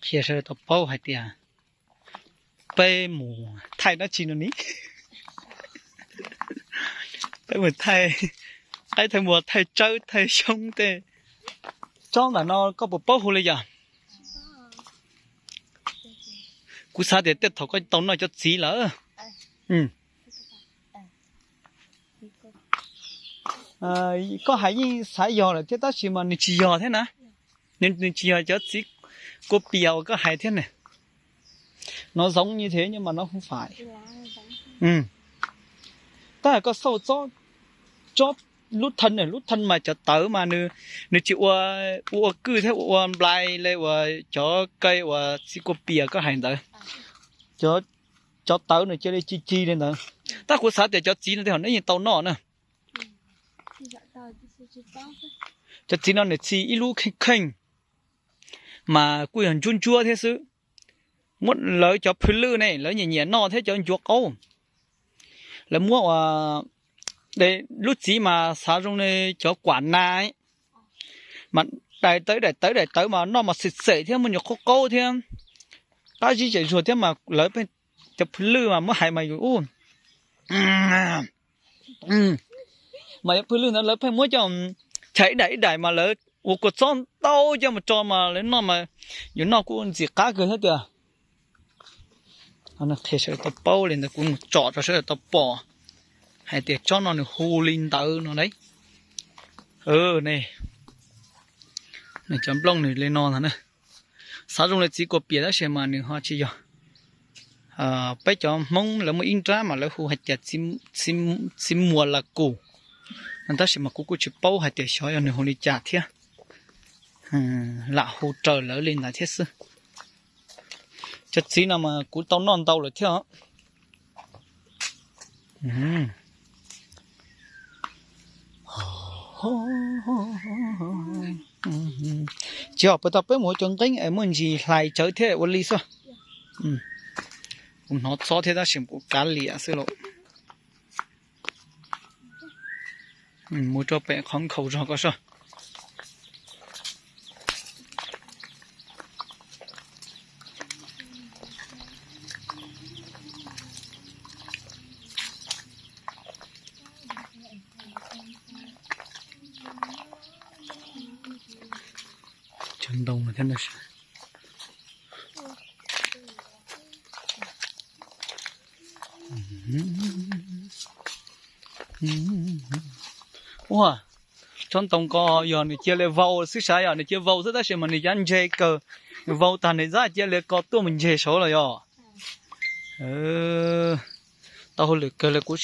qhia sawv daws tau paub hais tias peb mus thaij dab tsi no ni. Peb mus thaij qaib, thaij npua, thaij tsawb, thaij xyoob tej. Tsob ntawm no koj puas paub hu li yom? Kuv xav tias tej thaum koj tau noj cov txiv lawm. Koj hais yeej xav yog lawm thiab tab sis mas nws tsis yog thiab na. Nws tsis yog cov txiv kua pias uas koj hais thiab ne. Nó giống như thế nhưng mà nó không phải. Tab sis koj xauj tsob, tsob lub thaj, lub thaj mas cov tawv mas nws tsis ua, ua kwj thiab ua, ua nplai li uas cov cây uas txiv kua pias koj hais ntawd. Cov tawv nws cia li ci ci li ntawd. Tab kuv xav tias cov txiv no tej zaum neb yeej tau noj na. Cov txiv no nws txi ib lub kheej kheej, mas kuj yog ntsuab ntsuab thiab xwb. Muab lawv cov phwj lwj ne lawv nyiam nyiam noj thiab cov ncuav qaub. Lawv muab ua, lub txiv mas xav zoo li cov kuam nas, mas daim tawv daim tawv daim tawv mas noj mas xim xem thiab muaj nyuag qaub qaub thiab, qab zib zem zuag thiab mas lawv pheej, cov phwj lwj mas muab hais mas yus ub, mas cov phwj lwj ntawd lawv pheej muab coj chais ib daim ib daim mas lawv ua kua txob ntau coj mus tso mas lawv noj mas yus noj kuj ntxim qab kawg thiab tiag. Qhia sawv daws tau paub li ntawd, kuv mus tsom rau sawv daws tau pom hais tias tsob no nws hu li ntawd no lauj. Ne, nws cov nplooj nws li no ntag na. Xav zoo li txiv kua pias tab sis mas nws ho tsis yog. Peb cov Hmoob lawv muaj ib nrab mas lawv hu hais tias txiv muas las kus, tab sis mas kuv kuj tsis paub hais tias xyov yog nws hu li cas thiab. Lam hu raws lawv li ntawd thiab xwb. Cov txiv no mas kuv tau noj ntau lawm thiab os. Tsis yog puas tau peb mus ua cov nqeeb es muaj ntsis hlais tsawv thiab ua li xwb. Kuv hnov txob thiab tab sis kuv kav liam xwb lauj. Mus rau pem qhov nkhaus zog ko soj. Cov ntoo no thiab no. Ua, tsob ntoo ko yog nws cia li vau xwb sav, yog nws cia vau xwb tab sis mas nws cab ntshe kawg, nws vau tag nws zab cia li ko tuaj mus ntseg saud los yog. Tau hauj lwm kawg li kuv sim